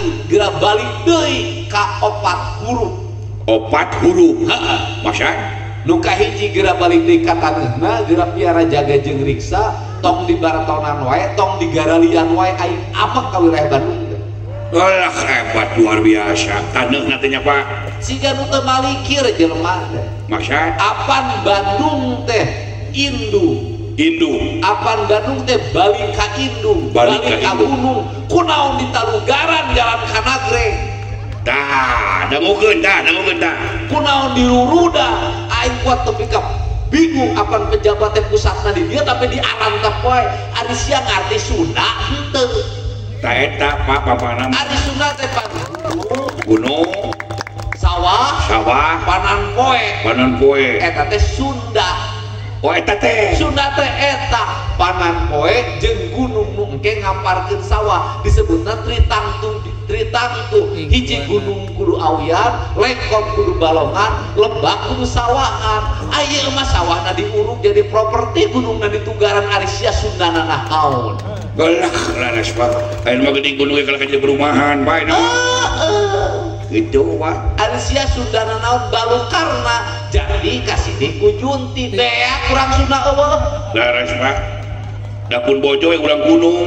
angin geura balik deui ka opat huruf. Opat huruf. Heeh. Masa nu kahiji geura balik deui ka taneuhna geura piara jaga jeung riksa tong di baratonan wae tong di garalian wae aing amek ka wilayah Bandung. Alah hebat luar biasa taneuhna teh nya Pak. Siga nu teu malikir jelema teh. Masa apan Bandung teh Indu. Indung. Apan Bandung teh balik ka Indung, balik ka gunung. Kunaon di Talugaran jalan ka Nagreg. Tah, dangukeun tah, dangukeun tah. Kunaon di Ruruda, aing kuat tepi ka bingung apan pejabat teh pusatna di dieu tapi di Arantep wae. Ari sia ngarti Sunda henteu. Tah eta Pak papana. Ari Sunda teh pan gunung, sawah, sawah, panan poe. Panan poe. Eta teh Sunda. Oh eta teh Sunda teh eta panan poe jeung gunung nu engke ngamparkeun sawah disebutna tritangtu. Tritangtu hiji gunung kudu awian, lengkong kudu balongan, lebak kudu sawahan. Ayeuna mah sawahna diuruk jadi properti, gunungna ditugaran ari sia Sundana naon. Gelah laras Pak. Ayeuna mah geuning gunung ge kalah ka perumahan bae naon. Heeh. Gitu Pak. Ari sia Sundana naon balukarna jadi kasih ku junti teh kurang Sunda eueuh. Laras Pak. Da pun bojo we urang gunung.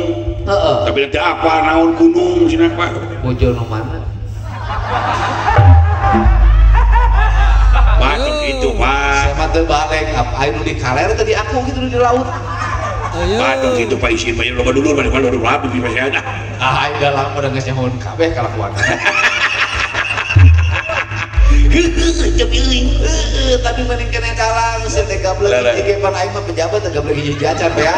Heeh. Tapi nanti apa naon gunung cenah Pak? Bojo nu mana? Pak itu Pak. Saya mah teu balik apa anu di kaler tadi aku gitu di laut. Pak gitu Pak isin Pak loba dulur balik dulur rapi bisa saya. Ah aing dalam udah geus nyahoan kabeh kalakuan. Heeh, tapi mending kene dalang sia teh gablek hiji pan aing mah pejabat teh gablek hiji jajan ya.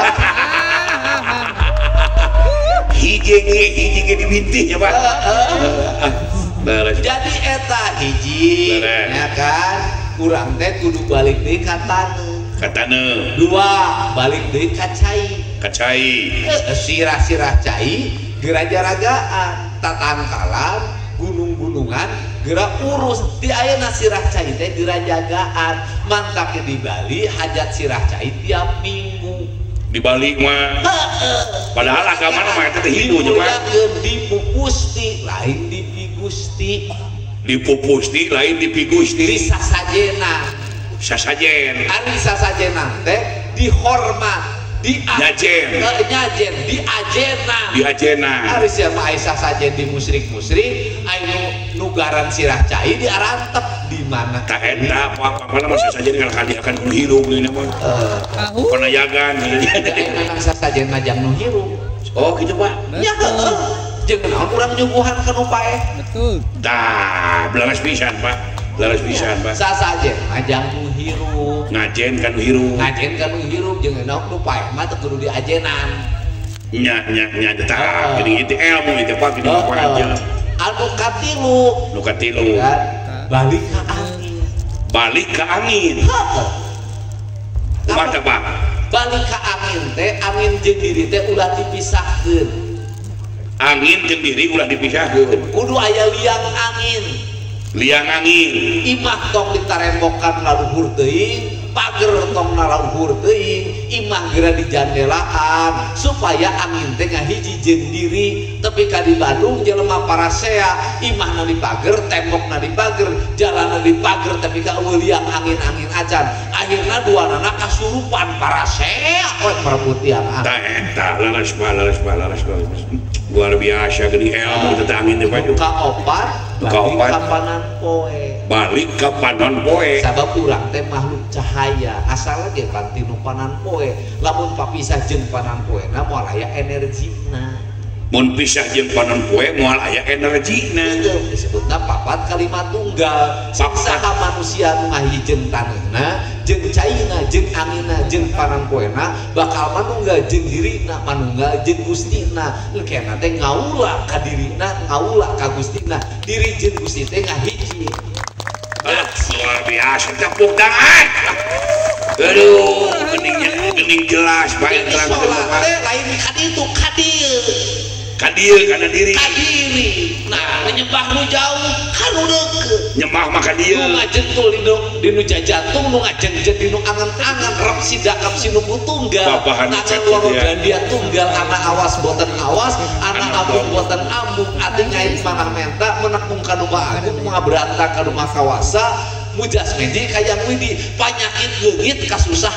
Hiji ge dibintih nya Pak. Jadi eta hiji ya kan urang teh kudu balik deui ka taneuh. Ka taneuh. Dua, balik deui ka cai. Ka cai. Sirah-sirah cai geraja-ragaan, tatangkalan, gunung-gunungan geura urus di ayeuna sirah cai teh gerajagaan. Mantak di Bali hajat sirah cai tiap minggu. Di Bali mah. Padahal agama mah eta teh Hindu nya Pak. Dipupusti lain dipigusti. Dipupusti lain dipigusti. Di sasajena. Sasajen. Ari sasajena teh dihormat, di nyajen. Nyajen, diajena. Diajena. Ari sia mah ai sasajen di musrik-musrik, ai nugaran sirah cai di arantep di mana? Tah eta apa-apa mah sasajen kalau kadiakan kudu hirup geuning mah. Panayagan. Memang sasajen mah jang nu hirup. Oh gitu Pak. Ya heeh. Jeung naon urang nyuguhan ka nu paeh. Betul. Tah, belaras pisan Pak. Laras pisan Pak. Sasajen mah jang nu hirup. Ngajen ka nu hirup. Ngajen ka nu hirup jeung naon nu paeh mah teu kudu diajenan. Nya nya nya tah geuning ieu ilmu ieu Pak geuning aja. Anu katilu. Nu katilu. Balik ka angin. Balik ka angin. Heeh. Kumaha teh Pak? Balik ka angin teh angin jeung diri teh ulah dipisahkeun. Angin jeung diri ulah dipisahkeun. Kudu aya liang angin. Liang angin. Imah tong ditarembokan laluhur teuing, pager tong laluhur teuing, imah geura dijandelaan supaya angin teh ngahiji jeung diri. Tapi ka di Bandung jelema parasea, imahna di pager, tembokna di pager, jalanna di pager tapi ka eueuh liang angin-angin acan. Akhirna duanana kasurupan parasea we merebut liang angin. Tah eta leres Pak, leres Pak, leres Pak. Luar biasa geuning ilmu teh angin teh Pak. Kaopat, balik ka panon poe. Balik ka panon poe. Sabab urang teh makhluk cahaya, asalna ge pan tinu panon poe. Lamun papisah jeung panon poena moal aya energina. Mun pisah jeung panon poe moal aya energina. Disebutna papat kalimat tunggal. Saha manusia nu ngahiji taneuhna, jeung caina, jeung anginna, jeung panon poena bakal manunggal jeung dirina, manunggal jeung Gustina. Engkena teh ngaula ka dirina, ngaula ka Gustina. Diri jeung Gusti teh ngahiji. Luar biasa tepuk tangan. Aduh, gening jelas Pak terang. Salat teh lain ka ditu ka dieu. Ka dieu kana diri. Ka diri. Nah, menyembah nu jauh kan nu deukeut nyembah maka dieu nu ngajentul dinu jajantung nu ngajengjet dinu angan-angan rep sidakap sinuku tunggal tangan loro gandia tunggal anak awas boten awas anak ambung boten ambung ati ngait manah menta menekung ka nu agung ngaberanta ka nu kawasa mujas meji kayang widi panyakit leungit kasusah.